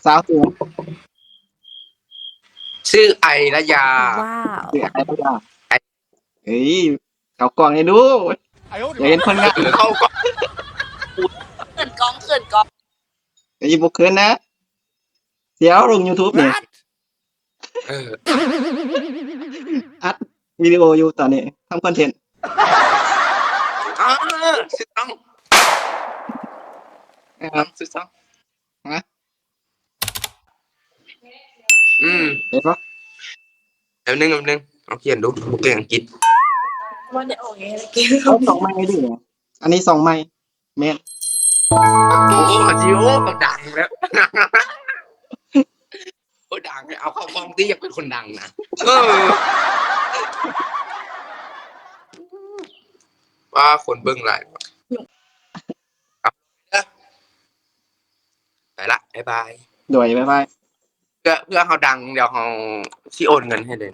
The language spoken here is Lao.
ສາວຊື່ຫຍັງ? ຊື່ໄອລະຍາ. ວ້າວ ຊື່ໄອລະຍາ. ເອີຍ ເຂົ້າກ້ອງໃຫ້ດູ ຢາກເຫັນຜົນງານ. ເອີ ເຂົ້າກ້ອງ ເຂີນກ້ອງ ເຂີນກ້ອງ. ເອີຍ ບໍ່ເຂີນນະ ຊິເອົາລົງຢູທູບນີ້. ເອີ ອັດວິດີໂອຢູ່ຕອນນີ້ ທຳຄອນເທັນ. ອາ ຖືກຕ້ອງ ເອີ ຖືກຕ້ອງ. ຮະ? ອືມ ເຫັນບໍ່? ແປັບໜຶ່ງ ແປັບໜຶ່ງ ລອງຂຽນດູ ບໍ່ເກັ່ງອັງກິດ. ບໍ່ໄດ້ອອກເອງ ເອົາສອງໄມເດ້. ອັນນີ້ສອງໄມ. ແມ່ນ. ໂອ້ ໂອ້ ໂອ້ ດັງແລ້ວ. ໂອ້ ດັງ ເອົາເຂົ້າກ້ອງຕິ ຢາກເປັນຄົນດັງນະ. ເອີ ວ່າຄົນເບິ່ງຫຼາຍ. ໄປລະ ບາຍບາຍ. ໂດຍ ບາຍບາຍ. ເພື່ອ ເພື່ອເຮົາດັງ ດຽວເຮົາຊິໂອນເງິນໃຫ້ເລີຍ.